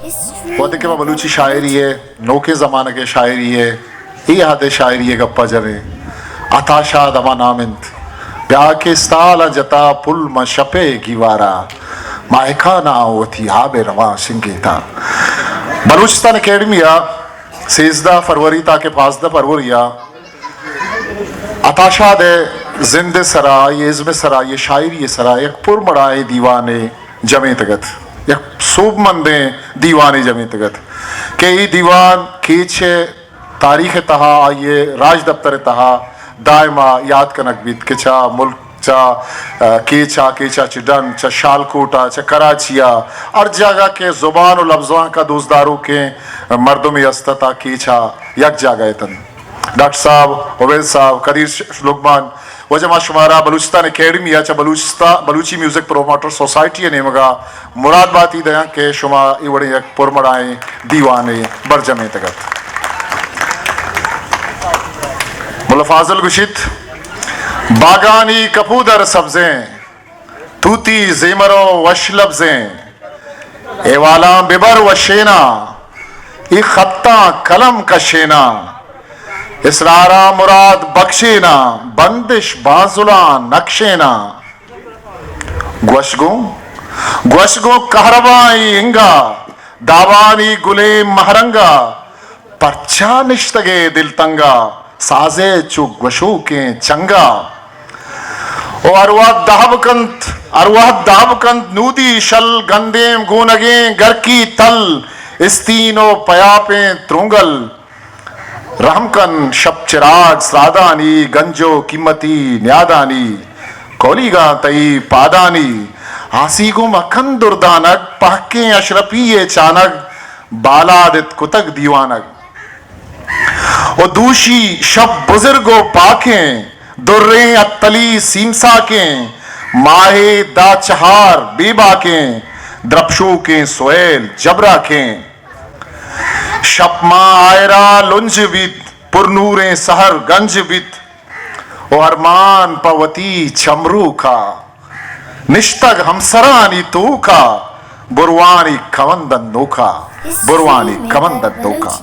وھدے کہ ما بلوچی شاعری ءِ، نوکیں زمانگ ءِ شاعری ءِ، اے اھد ءِ شاعری ءِ گپ ءَ جنیں، عطا شاد ھما نام اِنت، بیا کہ استالاں جتا پل ماں شپ ءِ گیوار ءَ، ماھکان ءَ وتی آب ءِ رواں شنگیتاں۔ بلوچستان اکیڈمی ءَ سیزدہ فروری تاکہ پانزدہ فروری ءَ عطا شاد ءِ زند ءِ سرا، آئی ءِ ازم ءِ سرا، آئی ءِ شاعری ءِ سرا یک پرمڑاہیں دیوانے جمینتگ اَت، یک سوبمندیں دیوانے جمینتگ اَت کہ اے دیوان کیچ ءِ تاریخ ءِ تہا، آئی ءِ راجدپتر ءِ تہا دائم ءَ یات کنگ بیت کہ چہ ملک، چہ، آ، کیچ ءَ، کیچ ءَ چہ ڈن، چہ شالکوٹ ءَ، چہ کراچی ءَ، ہر جاگہ کہ زبان و لبزانک ءَ دوستداروکیں مردمے است اَت، آ کیچ ءَ یک جاگہ اِت اَنت۔ ڈاکٹر صاحب، عبید صاحب، قدیر ش-، لقمان، واجہ ما شمارا بلوچستان اکیڈمی ءَ چہ بلوچستان، بلوچی میوزک پروموٹر سوسائٹی ءِ نیمگ ءَ مراد باتی دیاں کہ شما اے وڑیں یک پرمڑاہیں دیوانے برجمینتگ اَت۔ ملا فاضل گوشیت، باگانی کپودر سبزیں، توتی زیمر و وش لبزیں، احوالاں ببر وشینا، اے خطاں قلم کشینا، اسراراں مراد بخشینا، بندش بانزلاں نقشینا۔ گوش گوں، گوش گوں کہربائی انگا، دابانی گلیں مہرنگا، پرچا نشتگے دلتنگا، سازے چو گوشوکیں چنگا۔ او ہر وہد داب کنت، ہر وہد داب کنت نودی شل، گندیم گونگیں گرکی تل، استین و پیاپیں ترونگل۔ رحم کن شپ چراگ سرادانی، گنج و قیمتی نیادانی، کولیگاں تئی پادانی۔ آسی گوں مکن دردانگ، پہکیں اشرپی ءِ چانگ، بالاد ات کتگ دیوانگ۔ و دوشی شپ بزرگ و پاکیں، دریں اتلی سیمساکیں، ماہے دا چہار بے باکیں، درپشوکیں سویل جبراکیں۔ شپ ماں آئرا لنج بیت، پر نوریں سحر گنج بیت، و ارمان پہ وتی چمروکا، نشتگ ہمسرانی توکا، بروانی کمند نوکا، بروانی کمند نوکا۔